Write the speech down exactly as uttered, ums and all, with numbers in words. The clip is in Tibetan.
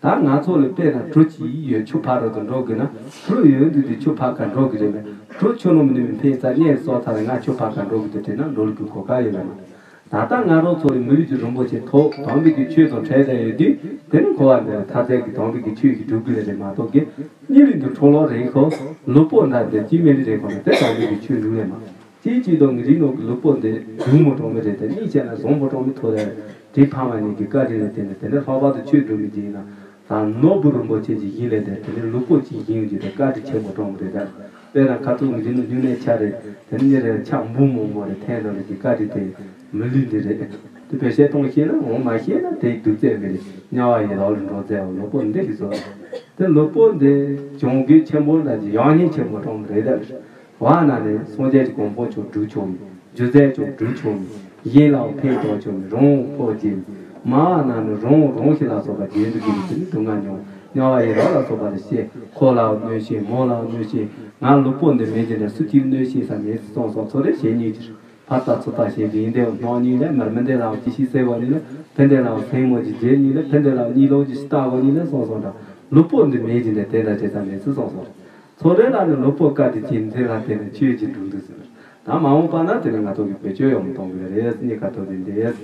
ད་ང་ཚོ་ལ་དཔེར་ན་གྲུ་གཅིག་ཡོད། ཆུ་ཕར་རོལ་དུ་འགྲོ་དགོས་ན་གྲུ་ཡོད་དུས་དེ་ཆུ་ཕར་ག་འགྲོ་གི་རེད་མེད། གྲུ་ཆུ་ནང་མི་ནུས་མི་འཕེན་ས་གཉེར་སོ་ཚར་ང་ཆུ་ཕར་ག་འགྲོ་གི་འདུག་དྲན་ན་འགྲོ་ལུགས་ཀྱི་གོ་སྐབས་ཡོད་ལ་མ། ད་ལྟ་ང་རང་ཚོ་ལ་མི་ལུས་ཀྱི་རིན་པོ་ཆེ་ཐོབ་དམ་པའི་གི་ཆོས་དང་འཕྲད་བསྡད་ཡོད་དུས་དེ་ནི་འཁོར་བ་འདི་ལ་ཐར་ཚད་ཀྱི་དམ་པའི་གི་ཆོས་ཀྱི་སྒྲུབ་དགོས་ལ་རེད་མ་གཏོགས་ཀྱི་གཉིད་ལུས་འདི་འཕྲོ་ལོག་རེད་ཁོ། ལུས་པོ་འདྲ་འདི་ཅི་མེད་རེད་ཁོ་ན་དེ་དམ་པའི་གི་ཆོས་སྒྲུབ་ལ་མ། ཅིའི་ཕྱིར་དུ་ངེད་ཅག་ནང་གི་ལུས་པོ་འདི་སྡུག་མོ་གྲོང་མི་རེད་དེ། གཉིད་ཆད་ན་བཟང་པོ་གྲོང་མི་ཐོག་རེད། དེ་ཕ་མ་གཉིས་ཀྱི་བཀའ་དྲིན་ལ་བརྟེན་ནས་དེ་ནས་ལྷག་པར་དུ་ཆོས་སྒྲུབ་མི་ཅིག་ཡིན་ན་ད་ནོར་བུ་རིན་པོ་ཆེ་ཅིག་ཡིན་ལས་དེ་དེ་ནས་ལུས་པོ་ཅིག་ཡིན་རྒྱུ་དེ་བཀའ་དྲིན་ཆེན་པོ་གྲོང་མི་རེད་དེ། དཔེར་ན་ཁ་ཐུག་ངེད་ཅག་ནང་སྨྱུང་གནས་ཆ་རེད་དེ་ནས་རེད་ཆ་འབུ་མོ་མོ་རེད་འཐེན་འགྲོ་ལས་ཀྱི་བཀའ་དྲིན་དེ་མི་ལུས་འདི་རེད། དེ་བེད་སྤྱོད་གཏོང་ཤེས་ན་འོང་མ་ཤེས་ན་དེ་སྡུག་ཚད་མི་རེད། དམྱལ་བ་ཡི་རོ་ལ་འགྲོ་ཚད་འོང་ལུས་པོ་འདི་གི་བཟོ་དེ་ལུས་པོ་འདི་གྱོང་གུད་ཆེན་པོ་འདྲ་ཅིག་ཡང་སྙིང་ཆེན་པོ་གྲོང་མི་རེད་དེ། བར་ན་ནི་སངས་རྒྱས་ཀྱི་གོ་འཕང་ཆོག་སྒྲུབ་ཆོག་མི། རྒྱུ་རྫས་ཆོག་སྒྲུབ་ཆོག་མི། གཞན་ལའང་ཕན་ཐོགས་ཆོག་མི་རང་དབང་ཕོག་ཅིང་། མ་བ་ན་ནི་རང་དབང་རང་ཤི་ལ་སོགས་པ་རྒྱན་དུ་གྱུར་པའི་དེ་ནི་སྡུག་བསྔལ་མྱོང་། དམྱལ་བ་ཡི་རོ་ལ་སོགས་པ་ལ་སྐྱེ། ཁོ་ལའང་གནོད་ཤིང་མོ་ལའང་གནོད་ཤིང་། ང་ལུས་པོ་འདི་མེད་ཀྱི་འདྲ་སུ་གཅིག་གནོད་ཤིང་ས་མེད་སོང་སོང་ཚོ་རེ་བྱེད་ཉིད་ཀྱི། ཕར་ལྟ་ཚུར་ལྟ་བྱེད་དུས་ཡིན་འདྲའི་སྣང་ཉིད་ལས་མར་མི་འདྲའི་ལའང་ཅི་ཞིག་གསལ་བ་ཉིད་ལས་ཕན་འདྲའི་ལའང་སེན་མོ་ཅིག་རྒྱས་ཉིད་ལས་ཕན་འདྲའི་ལའང་གཉིད་ལོག་ཅིག་ཞིག་ལྟ་བ་ཉིད་ལས་སོང་སོང་འདྲ། ལུས་པོ་འདི་མེད་ཀྱི་འདྲ་དེ་འདྲ་བྱེད་ས་མེད་ཚུལ་སོང་སོང་རེད། ཚོ་རེ་ལ་ནི་ལུས་པོ་བཀའ་དྲིན་ཅན་མཛད་ལ་བརྟེན་ནས་ཆོས་ཀྱི་སྒྲུབ་འདུག་ཟེར། ད་མ་འོངས་པ་ན་དེ་ནི་ང་ཚོ་གི་བེད་སྤྱོད་ཡོང་གཏོང་གི་རེད། སྙིང་ཁ་ཐོག་དེ་འདྲས།